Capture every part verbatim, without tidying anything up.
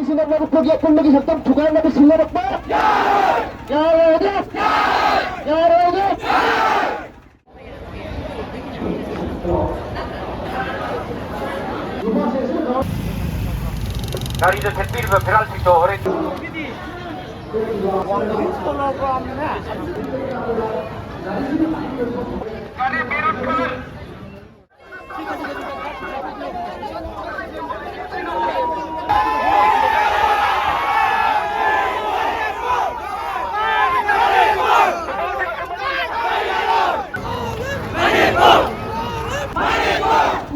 ꯁꯤꯅ ꯃꯅꯤꯄꯨꯔꯒꯤ ꯑꯄꯨꯟꯕꯒꯤ ꯁꯛꯇꯝ ꯊꯨꯒꯥꯏꯅꯕ ꯁꯤꯡꯅꯔꯛꯄ ꯌꯥꯔꯣꯏ! ꯌꯥꯔꯣꯏ! ꯌꯥꯔꯣꯏ! ꯒꯥꯔꯤꯗ ꯊꯦꯠꯄꯤꯔꯤꯕ ꯐꯤꯔꯥꯜꯁꯤꯡꯗꯣ ꯍꯣꯔꯦꯟ꯫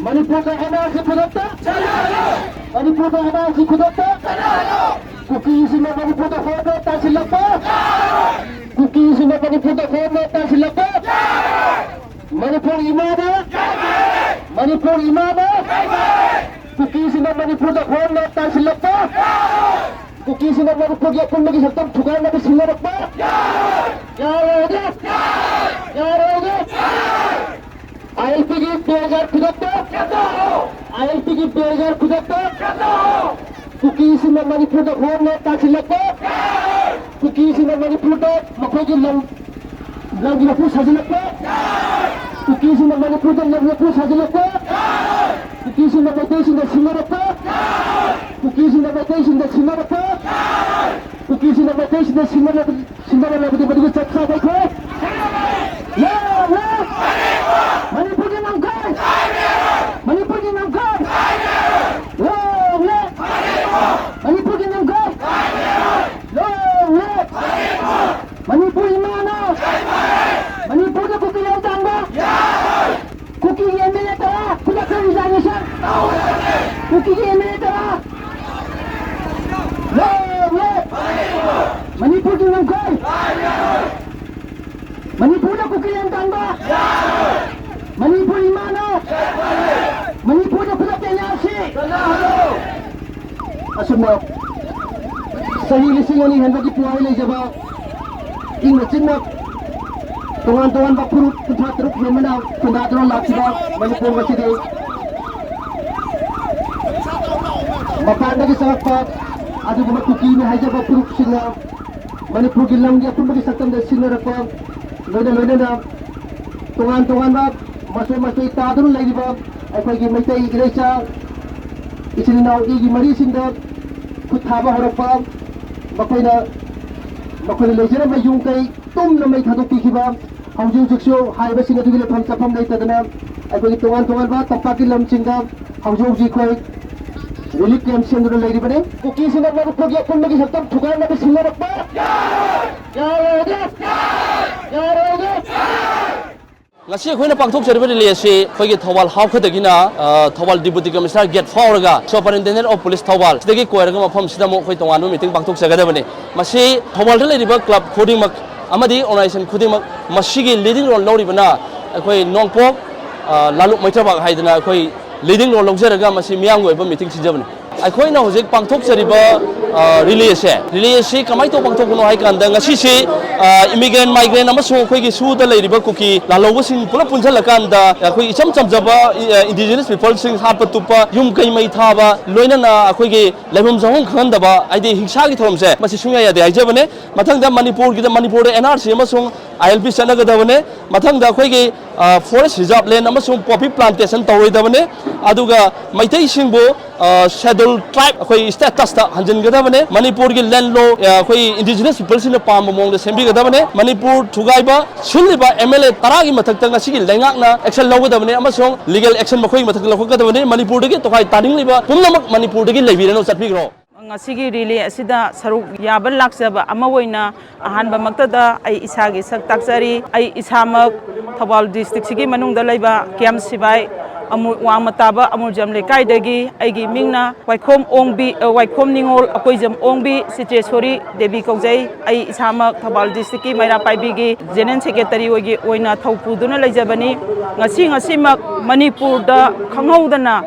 ꯃꯅꯤꯄꯨꯔꯗ ꯑꯦꯟ ꯑꯥꯔ ꯁꯤ ꯈꯨꯗꯛꯇ! ꯃꯅꯤꯄꯨꯔꯗ ꯑꯦꯟ ꯑꯥꯔ ꯁꯤ ꯈꯨꯗꯛꯇ! ꯀꯨꯀꯤꯁꯤꯡꯅ ꯃꯅꯤꯄꯨꯔꯗ ꯍꯣꯝꯂꯦꯟ ꯇꯥꯁꯤꯜꯂꯛꯄ! ꯀꯨꯀꯤꯁꯤꯡꯅ ꯃꯅꯤꯄꯨꯔꯗ ꯍꯣꯝꯂꯦꯟ ꯇꯥꯁꯤꯜꯂꯛꯄ! ꯃꯅꯤꯄꯨꯔ ꯏꯃꯥꯗ! ꯃꯅꯤꯄꯨꯔ ꯏꯃꯥꯗ! ꯀꯨꯀꯤꯁꯤꯡꯅ ꯃꯅꯤꯄꯨꯔꯗ ꯍꯣꯝꯂꯦꯟ ꯇꯥꯁꯤꯜꯂꯛꯄ! ꯀꯨꯀꯤꯁꯤꯡꯅ ꯃꯅꯤꯄꯨꯔꯒꯤ ꯑꯄꯨꯟꯕꯒꯤ ꯁꯛꯇꯝ ꯊꯨꯒꯥꯏꯅꯕ ꯁꯤꯡꯅꯔꯛꯄ! ꯌꯥꯔꯣꯏ! ꯌꯥꯔꯣꯏ! ꯑꯥꯏ ꯑꯦꯜ ꯄꯤꯒꯤ ꯕꯦꯖꯥꯔ ꯈꯨꯗꯛꯇ! ꯑꯥꯏ ꯑꯦꯜ ꯄꯤꯒꯤ ꯕꯦꯖꯥꯔ ꯈꯨꯗꯛꯇ! ꯀꯨꯀꯤꯁꯤꯡꯅ ꯃꯅꯤꯄꯨꯔꯗ ꯍꯣꯝꯂꯦꯟ ꯇꯥꯁꯤꯜꯂꯛꯄ! ꯀꯨꯀꯤꯁꯤꯡꯅ ꯃꯅꯤꯄꯨꯔꯗ ꯃꯈꯣꯏꯒꯤ ꯂꯝ, ꯂꯝꯒꯤ ꯃꯄꯨ ꯁꯥꯖꯤꯜꯂꯛꯄ! ꯀꯨꯀꯤꯁꯤꯡꯅ ꯃꯅꯤꯄꯨꯔꯗ ꯂꯝ ꯃꯄꯨ ꯁꯥꯖꯤꯜꯂꯛꯄ! ꯀꯨꯀꯤꯁꯤꯡꯅ ꯃꯩꯇꯩꯁꯤꯡꯗ ꯁꯤꯡꯅꯔꯛꯄ! ꯀꯨꯀꯤꯁꯤꯡꯅ ꯃꯩꯇꯩꯁꯤꯡꯗ ꯁꯤꯡꯅꯔꯛꯄ! ꯀꯨꯀꯤꯁꯤꯡꯅ ꯃꯩꯇꯩꯁꯤꯡꯗ ꯁꯤꯡꯅꯔꯛ-, ꯁꯤꯡꯅꯔꯛꯂꯕꯗꯤ ꯃꯗꯨꯒꯤ ꯆꯞ ꯆꯥꯕ ꯑꯩꯈꯣꯏ ꯂꯧꯔꯦ! ꯃꯅꯤꯄꯨꯔꯒꯤ ꯉꯝꯈꯩ! ꯃꯅꯤꯄꯨꯔꯒꯤ ꯉꯝꯈꯩ! ꯂꯧꯔꯦ! ꯃꯅꯤꯄꯨꯔꯒꯤ ꯉꯝꯈꯩ! ꯂꯧꯔꯦ! ꯃꯅꯤꯄꯨꯔ ꯏꯃꯥꯅ! ꯃꯅꯤꯄꯨꯔꯗ ꯀꯨꯀꯤ ꯂꯧ ꯇꯥꯡꯕ! ꯀꯨꯀꯤꯒꯤ ꯑꯦꯝ ꯑꯦꯜ ꯑꯦ ꯇꯔꯥ ꯈꯨꯗꯛꯇ ꯔꯤꯖꯥꯏꯅꯦꯁꯟ! ꯀꯨꯀꯤꯒꯤ ꯑꯦꯝ ꯑꯦꯜ ꯑꯦ ꯇꯔꯥ! ꯂꯧꯔꯦ! ꯃꯅꯤꯄꯨꯔꯒꯤ ꯉꯝꯈꯩ! ꯃꯅꯤꯄꯨꯔꯗ ꯀꯨꯀꯤ ꯂꯧ ꯇꯥꯡꯕ! ꯃꯅꯤꯄꯨꯔ ꯏꯃꯥꯅ! ꯃꯅꯤꯄꯨꯔꯗ ꯈꯨꯗꯛꯇ ꯑꯦꯟ ꯑꯥꯔ ꯁꯤ! ꯑꯁꯨꯝꯅ ꯆꯍꯤ ꯂꯤꯁꯤꯡ ꯑꯅꯤ ꯍꯦꯟꯕꯒꯤ ꯄꯨꯋꯥꯔꯤ ꯂꯩꯖꯕ, ꯏꯪꯅ ꯆꯤꯛꯅ ꯇꯣꯉꯥꯟ ꯇꯣꯉꯥꯟꯕ ꯐꯨꯔꯨꯞ ꯀꯨꯟꯊ꯭ꯔꯥ ꯇꯔꯨꯛ ꯍꯦꯟꯕꯅ ꯈꯨꯟꯗꯥꯗꯨꯅ ꯂꯥꯛꯈꯤꯕ ꯃꯅꯤꯄꯨꯔ ꯑꯁꯤꯗꯤ ꯃꯄꯥꯟꯗꯒꯤ ꯆꯪꯂꯛꯄ ꯑꯗꯨꯒꯨꯝꯕ ꯀꯨꯀꯤꯅꯤ ꯍꯥꯏꯖꯕ ꯐꯨꯔꯨꯞꯁꯤꯡꯅ ꯃꯅꯤꯄꯨꯔꯒꯤ ꯂꯝꯒꯤ ꯑꯄꯨꯟꯕꯒꯤ ꯁꯛꯇꯝꯗ ꯁꯤꯖꯤꯟꯅꯔꯛꯄ, ꯂꯣꯏꯅ ꯂꯣꯏꯅꯅ ꯇꯣꯉꯥꯟ ꯇꯣꯉꯥꯟꯕ ꯃꯆꯣꯏ ꯃꯆꯣꯏ ꯇꯥꯗꯨꯅ ꯂꯩꯔꯤꯕ ꯑꯩꯈꯣꯏꯒꯤ ꯃꯩꯇꯩ ꯏꯔꯩꯆꯥ ꯏꯆꯤꯜ ꯏꯅꯥꯎ ꯏꯒꯤ ꯃꯔꯤꯁꯤꯡꯗ ꯈꯨꯠ ꯊꯥꯕ ꯍꯧꯔꯛꯄ, ꯃꯈꯣꯏꯅ ꯃꯈꯣꯏꯅ ꯂꯩꯖꯔꯝꯕ ꯌꯨꯝ ꯀꯩ ꯇꯨꯝꯅ ꯃꯩ ꯊꯥꯗꯣꯛꯄꯤꯈꯤꯕ, ꯍꯧꯖꯤꯛ ꯍꯧꯖꯤꯛꯁꯨ ꯍꯥꯏꯔꯤꯕꯁꯤꯡ ꯑꯗꯨꯒꯤ ꯂꯩꯐꯝ ꯆꯥꯐꯝ ꯂꯩꯇꯗꯅ ꯑꯩꯈꯣꯏꯒꯤ ꯇꯣꯉꯥꯟ ꯇꯣꯉꯥꯟꯕ ꯇꯝꯄꯥꯛꯀꯤ ꯂꯝꯁꯤꯡꯗ ꯍꯧꯖꯤꯛ ꯍꯧꯖꯤꯛ ꯑꯩꯈꯣꯏ ꯔꯤꯂꯤꯐ ꯀꯦꯝꯞ ꯁꯦꯝꯗꯨꯅ ꯂꯩꯔꯤꯕꯅꯤ꯫ ꯀꯨꯀꯤꯁꯤꯡꯅ ꯃꯅꯤꯄꯨꯔꯒꯤ ꯑꯄꯨꯟꯕꯒꯤ ꯁꯛꯇꯝ ꯊꯨꯒꯥꯏꯅꯕ ꯁꯤꯟꯅꯔꯛꯄ ꯌꯥꯔꯣꯏ! ꯌꯥꯔꯣꯏ! ꯉꯁꯤ ꯑꯩꯈꯣꯏꯅ ꯄꯥꯡꯊꯣꯛꯆꯔꯤꯕ ꯔꯤꯂꯦ ꯑꯁꯤ ꯑꯩꯈꯣꯏꯒꯤ ꯊꯧꯕꯥꯜ ꯍꯥꯎꯈꯗꯒꯤꯅ, ꯑ, ꯊꯧꯕꯥꯜ Deputy Commissioner gate ꯐꯥꯎꯔꯒ Superintendent of Police ꯊꯧꯕꯥꯜ ꯁꯤꯗꯒꯤ ꯀꯣꯏꯔꯒ ꯃꯐꯝꯁꯤꯗ ꯑꯃꯨꯛ ꯑꯩꯈꯣꯏ ꯇꯣꯉꯥꯟꯕ ꯃꯤꯇꯤꯡ ꯄꯥꯡꯊꯣꯛꯆꯒꯗꯕꯅꯤ꯫ ꯃꯁꯤ ꯊꯧꯕꯥꯜꯗ ꯂꯩꯔꯤꯕ ꯀ꯭ꯂꯕ ꯈꯨꯗꯤꯡꯃꯛ ꯑꯃꯗꯤ ꯑꯣꯔꯒꯅꯥꯏꯖꯦꯁꯟ ꯈꯨꯗꯤꯡꯃꯛ ꯃꯁꯤꯒꯤ ꯂꯤꯗꯤꯡ ꯔꯣꯜ ꯂꯧꯔꯤꯕꯅ ꯑꯩꯈꯣꯏ ꯅꯣꯡꯄꯣꯛ, ꯑ, ꯂꯥꯂꯨꯛ ꯃꯩꯇ꯭ꯔꯕꯥꯛ ꯍꯥꯏꯗꯅ ꯑꯩꯈꯣꯏ ꯂꯤꯗꯤꯡ ꯔꯣꯜ ꯂꯧꯖꯔꯒ ꯃꯁꯤ ꯃꯤꯌꯥꯝꯒꯤ ꯑꯣꯏꯕ ꯃꯤꯇꯤꯡ ꯁꯤꯟꯖꯕꯅꯤ꯫ ꯑꯩꯈꯣꯏꯅ ꯍꯧꯖꯤꯛ ꯄꯥꯡꯊꯣꯛꯆꯔꯤꯕ, ꯑ, ꯔꯤꯂꯦꯁꯦ, ꯔꯤꯂꯦ ꯑꯁꯤ ꯀꯃꯥꯏꯅ ꯇꯧꯕ ꯄꯥꯡꯊꯣꯛꯄꯅꯣ ꯍꯥꯏ ꯀꯥꯟꯗ, ꯉꯁꯤꯁꯤ, ꯑ, ꯏꯃꯤꯒ꯭ꯔꯦꯟ, ꯃꯥꯏꯒ꯭ꯔꯦꯟ ꯑꯃꯁꯨꯡ ꯑꯩꯈꯣꯏꯒꯤ ꯁꯨꯗ ꯂꯩꯔꯤꯕ ꯀꯨꯀꯤ ꯂꯥꯜꯍꯧꯕꯁꯤꯡ ꯄꯨꯂꯞ ꯄꯨꯟꯁꯤꯜꯂꯀꯥꯟꯗ ꯑꯩꯈꯣꯏ ꯏꯆꯝ ꯆꯝꯖꯕ, ꯑ, ꯏꯟꯗꯤꯖꯤꯅꯁ ꯄꯤꯄꯜꯁꯤꯡ ꯍꯥꯠꯄ ꯇꯨꯞꯄ, ꯌꯨꯝ ꯀꯩ ꯃꯩ ꯊꯥꯕ, ꯂꯣꯏꯅꯅ ꯑꯩꯈꯣꯏꯒꯤ ꯂꯩꯐꯝ ꯆꯥꯐꯝ ꯈꯪꯍꯟꯗꯕ, ꯍꯥꯏꯗꯤ ꯍꯤꯡꯁꯥꯒꯤ ꯊꯧꯔꯝꯁꯦ, ꯃꯁꯤ ꯁꯨꯡꯌꯥ ꯌꯥꯗꯦ ꯍꯥꯏꯖꯕꯅꯦ꯫ ꯃꯊꯪꯗ ꯃꯅꯤꯄꯨꯔꯒꯤꯗ, ꯃꯅꯤꯄꯨꯔꯗ N R C ꯑꯃꯁꯨꯡ I L P ꯆꯠꯅꯒꯗꯕꯅꯦ꯫ ꯃꯊꯪꯗ ꯑꯩꯈꯣꯏꯒꯤ, ꯑ, forest reserve land ꯑꯃꯁꯨꯡ poppy plantation ꯇꯧꯔꯣꯏꯗꯕꯅꯤ꯫ ꯑꯗꯨꯒ ꯃꯩꯇꯩꯁꯤꯡꯕꯨ, ꯑ, schedule tribe ꯑꯩꯈꯣꯏ statusꯇ ꯍꯟꯖꯤꯟꯒꯗꯕꯅꯦ꯫ ꯃꯅꯤꯄꯨꯔꯒꯤ land law, ꯑ, ꯑꯩꯈꯣꯏ ꯏꯟꯗꯤꯖꯤꯅꯁ ꯄꯤꯄꯜꯁꯤꯡꯅ ꯄꯥꯝꯕ ꯃꯑꯣꯡꯗ ꯁꯦꯝꯕꯤꯒꯗꯕꯅꯦ꯫ ꯃꯅꯤꯄꯨꯔ ꯊꯨꯒꯥꯏꯕ ꯁꯤꯜꯂꯤꯕ M L A ꯇꯔꯥꯒꯤ ꯃꯊꯛꯇ ꯉꯁꯤꯒꯤ ꯂꯩꯉꯥꯛꯅ action ꯂꯧꯒꯗꯕꯅꯦ ꯑꯃꯁꯨꯡ legal action ꯃꯈꯣꯏꯒꯤ ꯃꯊꯛꯇ ꯂꯧꯈꯠꯀꯗꯕꯅꯤ꯫ ꯃꯅꯤꯄꯨꯔꯗꯒꯤ ꯇꯣꯈꯥꯏ ꯇꯥꯅꯤꯡꯂꯤꯕ ꯄꯨꯝꯅꯃꯛ ꯃꯅꯤꯄꯨꯔꯗꯒꯤ ꯂꯩꯕꯤꯔꯅꯨ, ꯆꯠꯄꯤꯈ꯭ꯔꯣ꯫ ꯉꯁꯤꯒꯤ ꯔꯤꯂꯦ ꯑꯁꯤꯗ ꯁꯔꯨꯛ ꯌꯥꯕ ꯂꯥꯛꯆꯕ ꯑꯃ ꯑꯣꯏꯅ ꯑꯍꯥꯟꯕꯃꯛꯇꯗ ꯑꯩ ꯏꯁꯥꯒꯤ ꯁꯛ ꯇꯥꯛꯆꯔꯤ꯫ ꯑꯩ ꯏꯁꯥꯃꯛ ꯊꯧꯕꯥꯜ ꯗꯤꯁꯇ꯭ꯔꯤꯛꯁꯤꯒꯤ ꯃꯅꯨꯡꯗ ꯂꯩꯕ ꯀꯦꯝ ꯁꯤꯕꯥꯏ ꯑꯃꯨ-, ꯋꯥꯡꯃ ꯇꯥꯕ ꯑꯃꯨꯔꯖꯝ ꯂꯩꯀꯥꯏꯗꯒꯤ꯫ ꯑꯩꯒꯤ ꯃꯤꯡꯅ ꯋꯥꯏꯈꯣꯝ ꯑꯣꯡꯕꯤ, ꯑ, ꯋꯥꯏꯈꯣꯝ ꯅꯤꯉꯣꯜ ꯑꯀꯣꯏꯖꯝ ꯑꯣꯡꯕꯤ ꯁꯤꯆꯦꯁꯣꯔꯤ ꯗꯦꯕꯤ ꯀꯧꯖꯩ꯫ ꯑꯩ ꯏꯁꯥꯃꯛ ꯊꯧꯕꯥꯜ ꯗꯤꯁꯇ꯭ꯔꯤꯛꯀꯤ ꯃꯩꯔꯥ ꯄꯥꯏꯕꯤꯒꯤ ꯖꯦꯅꯔꯦꯜ ꯁꯦꯀ꯭ꯔꯦꯇꯔꯤ ꯑꯣꯏꯒꯤ-, ꯑꯣꯏꯅ ꯊꯧ ꯄꯨꯗꯨꯅ ꯂꯩꯖꯕꯅꯤ꯫ ꯉꯁꯤ, ꯉꯁꯤꯃꯛ ꯃꯅꯤꯄꯨꯔꯗ ꯈꯪꯍꯧꯗꯅ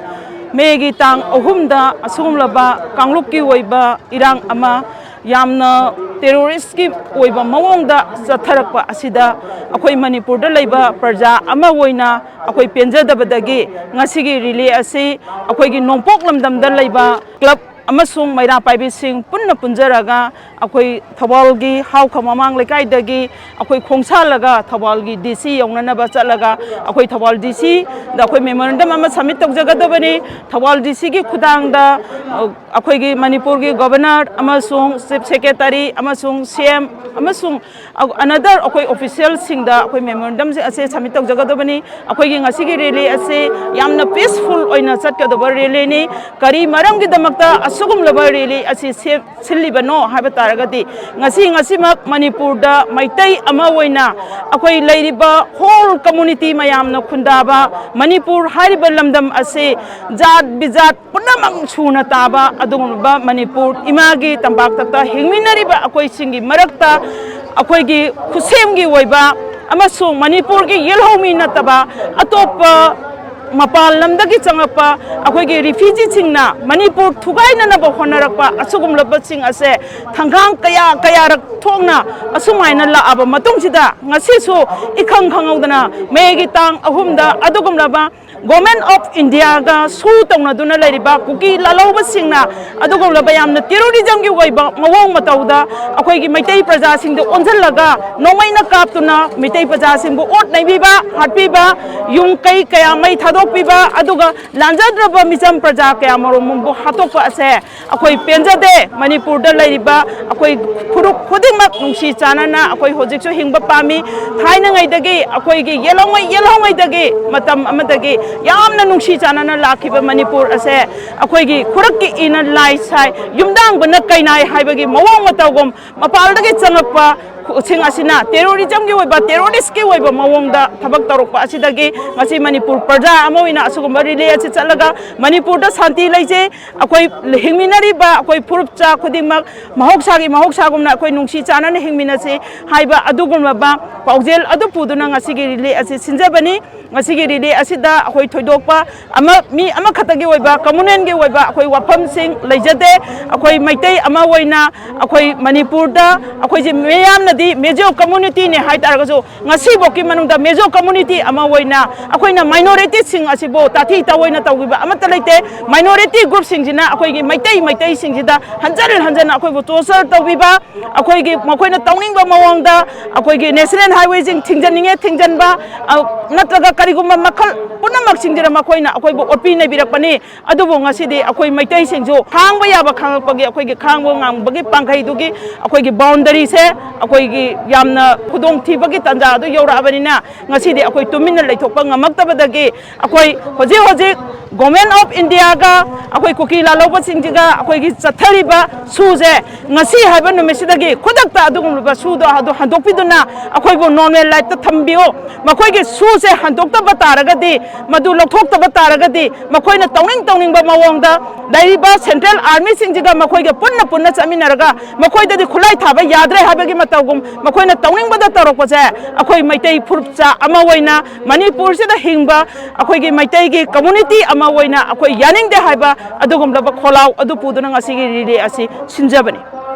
ꯃꯦꯒꯤ ꯇꯥꯡ ꯑꯍꯨꯝꯗ ꯑꯁꯤꯒꯨꯝꯂꯕ ꯀꯥꯡꯂꯨꯞꯀꯤ ꯑꯣꯏꯕ ꯏꯔꯥꯡ ꯑꯃ ꯌꯥꯝꯅ ꯇꯦꯔꯣꯔꯤꯁꯀꯤ ꯑꯣꯏꯕ ꯃꯑꯣꯡꯗ ꯆꯠꯊꯔꯛꯄ ꯑꯁꯤꯗ ꯑꯩꯈꯣꯏ ꯃꯅꯤꯄꯨꯔꯗ ꯂꯩꯕ ꯄ꯭ꯔꯖꯥ ꯑꯃ ꯑꯣꯏꯅ ꯑꯩꯈꯣꯏ ꯄꯦꯟꯖꯗꯕꯗꯒꯤ ꯉꯁꯤꯒꯤ ꯔꯦꯂꯤ ꯑꯁꯤ ꯑꯩꯈꯣꯏꯒꯤ ꯅꯣꯡꯄꯣꯛ ꯂꯝꯗꯝꯗ ꯂꯩꯕ ꯀ꯭ꯂꯕ ꯑꯃꯁꯨꯡ ꯃꯩꯔꯥ ꯄꯥꯏꯕꯤꯁꯤꯡ ꯄꯨꯟꯅ ꯄꯨꯟꯖꯔꯒ ꯑꯩꯈꯣꯏ ꯊꯧꯕꯥꯜꯒꯤ ꯍꯥꯎꯈ ꯃꯃꯥꯡ ꯂꯩꯀꯥꯏꯗꯒꯤ ꯑꯩꯈꯣꯏ ꯈꯣꯡꯁꯥꯜꯂꯒ ꯊꯧꯕꯥꯜꯒꯤ ꯗꯤ ꯁꯤ ꯌꯧꯅꯅꯕ ꯆꯠꯂꯒ ꯑꯩꯈꯣꯏ ꯊꯧꯕꯥꯜ ꯗꯤ ꯁꯤꯗ ꯑꯩꯈꯣꯏ ꯃꯦꯃꯣꯔꯦꯟꯗꯝ ꯑꯃ ꯁꯕꯃꯤꯠ ꯇꯧꯖꯒꯗꯕꯅꯤ꯫ ꯊꯧꯕꯥꯜ ꯗꯤ ꯁꯤꯒꯤ ꯈꯨꯊꯥꯡꯗ ꯑꯩꯈꯣꯏꯒꯤ ꯃꯅꯤꯄꯨꯔꯒꯤ ꯒꯣꯕꯔꯅꯔ ꯑꯃꯁꯨꯡ ꯆꯤꯐ ꯁꯦꯀ꯭ꯔꯦꯇꯔꯤ ꯑꯃꯁꯨꯡ ꯁꯤ ꯑꯦꯝ ꯑꯃꯁꯨꯡ ꯑꯅꯗꯔ ꯑꯩꯈꯣꯏ ꯑꯣꯐꯤꯁꯤꯌꯦꯜꯁꯤꯡꯗ ꯑꯩꯈꯣꯏ ꯃꯦꯃꯣꯔꯦꯟꯗꯝꯁꯤꯡ ꯑꯁꯦ ꯁꯕꯃꯤꯠ ꯇꯧꯖꯒꯗꯕꯅꯤ꯫ ꯑꯩꯈꯣꯏꯒꯤ ꯉꯁꯤꯒꯤ ꯔꯦꯂꯤ ꯑꯁꯤ ꯌꯥꯝꯅ ꯄꯤꯁꯐꯨꯜ ꯑꯣꯏꯅ ꯆꯠꯀꯗꯕ ꯔꯦꯂꯤꯅꯤ꯫ ꯀꯔꯤ ꯃꯔꯝꯒꯤꯗꯃꯛꯇ ꯑꯁꯤꯒꯨꯝꯂꯕ ꯔꯦꯂꯤ ꯑꯁꯤ ꯁꯦ-, ꯁꯤꯜꯂꯤꯕꯅꯣ ꯍꯥꯏꯕ ꯇꯥꯔꯒꯗꯤ, ꯉꯁꯤ, ꯉꯁꯤꯃꯛ ꯃꯅꯤꯄꯨꯔꯗ ꯃꯩꯇꯩ ꯑꯃ ꯑꯣꯏꯅ ꯑꯩꯈꯣꯏ ꯂꯩꯔꯤꯕ ꯍꯣꯜ ꯀꯝꯃꯨꯅꯤꯇꯤ ꯃꯌꯥꯝꯅ ꯈꯨꯟꯗꯥꯕ ꯃꯅꯤꯄꯨꯔ ꯍꯥꯏꯔꯤꯕ ꯂꯝꯗꯝ ꯑꯁꯤ ꯖꯥꯠ ꯕꯤꯖꯥꯠ ꯄꯨꯝꯅꯃꯛ ꯁꯨꯅ ꯇꯥꯕ ꯑꯗꯨꯒꯨꯝꯂꯕ ꯃꯅꯤꯄꯨꯔ ꯏꯃꯥꯒꯤ ꯇꯝꯄꯥꯛꯇ ꯍꯤꯡꯃꯤꯟꯅꯔꯤꯕ ꯑꯩꯈꯣꯏꯁꯤꯡꯒꯤ ꯃꯔꯛꯇ ꯑꯩꯈꯣꯏꯒꯤ ꯈꯨꯠꯁꯦꯝꯒꯤ ꯑꯣꯏꯕ ꯑꯃꯁꯨꯡ ꯃꯅꯤꯄꯨꯔꯒꯤ ꯌꯦꯜꯍꯧꯃꯤ ꯅꯠꯇꯕ ꯑꯇꯣꯞꯄ ꯃꯄꯥꯟ ꯂꯝꯗꯒꯤ ꯆꯪꯂꯛꯄ ꯑꯩꯈꯣꯏꯒꯤ ꯔꯤꯐ꯭ꯌꯨꯖꯤꯁꯤꯡꯅ ꯃꯅꯤꯄꯨꯔ ꯊꯨꯒꯥꯏꯅꯅꯕ ꯍꯣꯠꯅꯔꯛꯄ ꯑꯁꯤꯒꯨꯝꯂꯕꯁꯤꯡ ꯑꯁꯦ ꯊꯪꯒꯥꯡ ꯀꯌꯥ ꯀꯌꯥꯔꯛ ꯊꯣꯛꯅ ꯑꯁꯨꯃꯥꯏꯅ ꯂꯥꯛꯑꯕ ꯃꯇꯨꯡꯁꯤꯗ, ꯉꯁꯤꯁꯨ ꯏꯈꯪ ꯈꯪꯍꯧꯗꯅ ꯃꯦꯒꯤ ꯇꯥꯡ ꯑꯍꯨꯝꯗ ꯑꯗꯨꯒꯨꯝꯂꯕ Government of Indiaꯒ ꯁꯨ ꯇꯧꯅꯗꯨꯅ ꯂꯩꯔꯤꯕ ꯀꯨꯀꯤ ꯂꯥꯜꯍꯧꯕꯁꯤꯡꯅ ꯑꯗꯨꯒꯨꯝꯂꯕ ꯌꯥꯝꯅ ꯇꯦꯔꯣꯔꯤꯖꯝꯒꯤ ꯑꯣꯏꯕ ꯃꯑꯣꯡ ꯃꯇꯧꯗ ꯑꯩꯈꯣꯏꯒꯤ ꯃꯩꯇꯩ ꯄ꯭ꯔꯖꯥꯁꯤꯡꯗ ꯑꯣꯟꯁꯤꯜꯂꯒ ꯅꯣꯡꯃꯩꯅ ꯀꯥꯞꯇꯨꯅ ꯃꯩꯇꯩ ꯄ꯭ꯔꯖꯥꯁꯤꯡꯕꯨ ꯑꯣꯠ ꯅꯩꯕꯤꯕ, ꯍꯥꯠꯄꯤꯕ, ꯌꯨꯝ ꯀꯩ ꯀꯌꯥ ꯃꯩ ꯊꯥꯗꯣꯛꯄꯤꯕ, ꯑꯗꯨꯒ ꯂꯥꯟꯖꯗ꯭ꯔꯕ ꯃꯤꯆꯝ ꯄ꯭ꯔꯖꯥ ꯀꯌꯥ ꯃꯔꯨꯝꯕꯨ ꯍꯥꯠꯇꯣꯛꯄ ꯑꯁꯦ ꯑꯩꯈꯣꯏ ꯄꯦꯟꯖꯗꯦ꯫ ꯃꯅꯤꯄꯨꯔꯗ ꯂꯩꯔꯤꯕ ꯑꯩꯈꯣꯏ ꯐꯨꯔꯨꯞ ꯈꯨꯗꯤꯡꯃꯛ ꯅꯨꯡꯁꯤ ꯆꯥꯟꯅꯅ ꯑꯩꯈꯣꯏ ꯍꯧꯖꯤꯛꯁꯨ ꯍꯤꯡꯕ ꯄꯥꯝꯃꯤ꯫ ꯊꯥꯏꯅꯉꯩꯗꯒꯤ ꯑꯩꯈꯣꯏꯒꯤ ꯌꯦꯜꯍꯧꯉꯩ, ꯌꯦꯜꯍꯧꯉꯩꯗꯒꯤ ꯃꯇꯝ ꯑꯃꯗꯒꯤ ꯌꯥꯝꯅ ꯅꯨꯡꯁꯤ ꯆꯥꯟꯅꯅ ꯂꯥꯛꯈꯤꯕ ꯃꯅꯤꯄꯨꯔ ꯑꯁꯦ ꯑꯩꯈꯣꯏꯒꯤ ꯈꯨꯔꯛꯀꯤ ꯏꯅ ꯂꯥꯏ ꯁꯥꯏ, ꯌꯨꯝꯗꯥꯡꯕꯅ ꯀꯩꯅꯥꯏ ꯍꯥꯏꯕꯒꯤ ꯃꯑꯣꯡ ꯃꯇꯧꯒꯨꯝ ꯃꯄꯥꯜꯗꯒꯤ ꯆꯪꯂꯛꯄ ꯁꯤꯡ ꯑꯁꯤꯅ ꯇꯦꯔꯣꯔꯤꯖꯝꯒꯤ ꯑꯣꯏꯕ, ꯇꯦꯔꯣꯔꯤꯁꯀꯤ ꯑꯣꯏꯕ ꯃꯑꯣꯡꯗ ꯊꯕꯛ ꯇꯧꯔꯛꯄ ꯑꯁꯤꯗꯒꯤ ꯉꯁꯤ ꯃꯅꯤꯄꯨꯔ ꯄ꯭ꯔꯖꯥ ꯑꯃ ꯑꯣꯏꯅ ꯑꯁꯤꯒꯨꯝꯕ ꯔꯦꯂꯤ ꯑꯁꯤ ꯆꯠꯂꯒ ꯃꯅꯤꯄꯨꯔꯗ ꯁꯥꯟꯇꯤ ꯂꯩꯖꯩ, ꯑꯩꯈꯣꯏ ꯍꯤꯡꯃꯤꯟꯅꯔꯤꯕ ꯑꯩꯈꯣꯏ ꯐꯨꯔꯨꯞꯆꯥ ꯈꯨꯗꯤꯡꯃꯛ ꯃꯍꯧꯁꯥꯒꯤ ꯃꯍꯧꯁꯥꯒꯨꯝꯅ ꯑꯩꯈꯣꯏ ꯅꯨꯡꯁꯤ ꯆꯥꯟꯅꯅ ꯍꯤꯡꯃꯤꯟꯅꯁꯤ ꯍꯥꯏꯕ ꯑꯗꯨꯒꯨꯝꯂꯕ ꯄꯥꯎꯖꯦꯜ ꯑꯗꯨ ꯄꯨꯗꯨꯅ ꯉꯁꯤꯒꯤ ꯔꯦꯂꯤ ꯑꯁꯤ ꯁꯤꯟꯖꯕꯅꯤ꯫ ꯉꯁꯤꯒꯤ ꯔꯤꯂꯦ ꯑꯁꯤꯗ ꯑꯩꯈꯣꯏ ꯊꯣꯏꯗꯣꯛꯄ ꯑꯃ, ꯃꯤ ꯑꯃꯈꯛꯇꯒꯤ ꯑꯣꯏꯕ, ꯀꯝꯃꯨꯅꯦꯜꯒꯤ ꯑꯣꯏꯕ ꯑꯩꯈꯣꯏ ꯋꯥꯐꯝꯁꯤꯡ ꯂꯩꯖꯗꯦ꯫ ꯑꯩꯈꯣꯏ ꯃꯩꯇꯩ ꯑꯃ ꯑꯣꯏꯅ ꯑꯩꯈꯣꯏ ꯃꯅꯤꯄꯨꯔꯗ ꯑꯩꯈꯣꯏꯁꯦ ꯃꯤꯌꯥꯝꯅꯗꯤ ꯃꯦꯖꯣ ꯀꯝꯃꯨꯅꯤꯇꯤꯅꯦ ꯍꯥꯏ ꯇꯥꯔꯒꯁꯨ, ꯉꯁꯤꯐꯥꯎꯒꯤ ꯃꯅꯨꯡꯗ ꯃꯦꯖꯣ ꯀꯝꯃꯨꯅꯤꯇꯤ ꯑꯃ ꯑꯣꯏꯅ ꯑꯩꯈꯣꯏꯅ ꯃꯥꯏꯅꯣꯔꯤꯇꯤꯁꯤꯡ ꯑꯁꯤꯕꯨ ꯇꯥꯊꯤ ꯇꯥꯑꯣꯏꯅ ꯇꯧꯕꯤꯕ ꯑꯃꯠꯇ ꯂꯩꯇꯦ꯫ ꯃꯥꯏꯅꯣꯔꯤꯇꯤ ꯒ꯭ꯔꯨꯞꯁꯤꯡꯁꯤꯅ ꯑꯩꯈꯣꯏꯒꯤ ꯃꯩꯇꯩ, ꯃꯩꯇꯩꯁꯤꯡꯁꯤꯗ ꯍꯟꯖꯤꯟ ꯍꯟꯖꯤꯟ ꯑꯩꯈꯣꯏꯕꯨ ꯇꯣꯔꯆꯔ ꯇꯧꯕꯤꯕ, ꯑꯩꯈꯣꯏꯒꯤ ꯃꯈꯣꯏꯅ ꯇꯧꯅꯤꯡꯕ ꯃꯑꯣꯡꯗ ꯑꯩꯈꯣꯏꯒꯤ ꯅꯦꯁꯅꯦꯜ ꯍꯥꯏꯋꯦꯁꯤꯡ ꯊꯤꯡꯖꯤꯟꯅꯤꯡꯉꯦ ꯊꯤꯡꯖꯤꯟꯕ, ꯑ, ꯅꯠꯇ꯭ꯔꯒ ꯀꯔꯤꯒꯨꯝꯕ ꯃꯈꯜ ꯄꯨꯝꯅꯃꯛꯁꯤꯡꯁꯤꯗ ꯃꯈꯣꯏꯅ ꯑꯩꯈꯣꯏꯕꯨ ꯑꯣꯠꯄꯤ ꯅꯩꯕꯤꯔꯛꯄꯅꯤ꯫ ꯑꯗꯨꯕꯨ ꯉꯁꯤꯗꯤ ꯑꯩꯈꯣꯏ ꯃꯩꯇꯩꯁꯤꯡꯁꯨ ꯈꯥꯡꯕ ꯌꯥꯕ ꯈꯥꯡꯉꯛꯄꯒꯤ, ꯑꯩꯈꯣꯏꯒꯤ ꯈꯥꯡꯕ ꯉꯝꯕꯒꯤ ꯄꯥꯡꯒꯩꯗꯨꯒꯤ ꯑꯩꯈꯣꯏꯒꯤ ꯕꯥꯎꯟꯗꯔꯤꯁꯦ ꯑꯩꯈꯣꯏꯒꯤ ꯌꯥꯝꯅ ꯈꯨꯗꯣꯡꯊꯤꯕꯒꯤ ꯇꯥꯟꯖꯥ ꯑꯗꯨ ꯌꯧꯔꯛꯑꯕꯅꯤꯅ, ꯉꯁꯤꯗꯤ ꯑꯩꯈꯣꯏ ꯇꯨꯃꯤꯟꯅ ꯂꯩꯊꯣꯛꯄ ꯉꯝꯃꯛꯇꯕꯗꯒꯤ ꯑꯩꯈꯣꯏ ꯍꯧꯖꯤꯛ ꯍꯧꯖꯤꯛ Government of Indiaꯒ ꯑꯩꯈꯣꯏ ꯀꯨꯀꯤ ꯂꯥꯜꯍꯧꯕꯁꯤꯡꯁꯤꯒ ꯑꯩꯈꯣꯏꯒꯤ ꯆꯠꯊꯔꯤꯕ ꯁꯨꯁꯦ ꯉꯁꯤ ꯍꯥꯏꯕ ꯅꯨꯃꯤꯠꯁꯤꯗꯒꯤ ꯈꯨꯗꯛꯇ ꯑꯗꯨꯒꯨꯝꯂꯕ ꯁꯨꯗꯣ ꯑꯗꯨ ꯍꯟꯗꯣꯛꯄꯤꯗꯨꯅ ꯑꯩꯈꯣꯏꯕꯨ ꯅꯣꯔꯃꯦꯜ ꯂꯥꯏꯐꯇ ꯊꯝꯕꯤꯌꯨ꯫ ꯃꯈꯣꯏꯒꯤ ꯁꯨꯁꯦ ꯍꯟꯗꯣꯛꯇꯕ ꯇꯥꯔꯒꯗꯤ, ꯃꯗꯨ ꯂꯧꯊꯣꯛꯇꯕ ꯇꯥꯔꯒꯗꯤ, ꯃꯈꯣꯏꯅ ꯇꯧꯅꯤꯡ ꯇꯧꯅꯤꯡꯕ ꯃꯑꯣꯡꯗ ꯂꯩꯔꯤꯕ ꯁꯦꯟꯇ꯭ꯔꯦꯜ ꯑꯥꯔꯃꯤꯁꯤꯡꯁꯤꯒ ꯃꯈꯣꯏꯒ ꯄꯨꯟꯅ ꯄꯨꯟꯅ ꯆꯠꯃꯤꯟꯅꯔꯒ ꯃꯈꯣꯏꯗꯗꯤ ꯈꯨꯠꯂꯥꯏ ꯊꯥꯕ ꯌꯥꯗ꯭ꯔꯦ ꯍꯥꯏꯕꯒꯤ ꯃꯇꯧꯒꯨꯝ ꯃꯈꯣꯏꯅ ꯇꯧꯅꯤꯡꯕꯗ ꯇꯧꯔꯛꯄꯁꯦ ꯑꯩꯈꯣꯏ ꯃꯩꯇꯩ ꯐꯨꯔꯨꯞꯆꯥ ꯑꯃ ꯑꯣꯏꯅ ꯃꯅꯤꯄꯨꯔꯁꯤꯗ ꯍꯤꯡꯕ ꯑꯩꯈꯣꯏꯒꯤ ꯃꯩꯇꯩꯒꯤ ꯀꯝꯃꯨꯅꯤꯇꯤ ꯑꯃ ꯑꯣꯏꯅ ꯑꯩꯈꯣꯏ ꯌꯥꯅꯤꯡꯗꯦ ꯍꯥꯏꯕ ꯑꯗꯨꯒꯨꯝꯂꯕ ꯈꯣꯜꯂꯥꯎ ꯑꯗꯨ ꯄꯨꯗꯨꯅ ꯉꯁꯤꯒꯤ ꯔꯤꯂꯦ ꯑꯁꯤ ꯁꯤꯟꯖꯕꯅꯤ꯫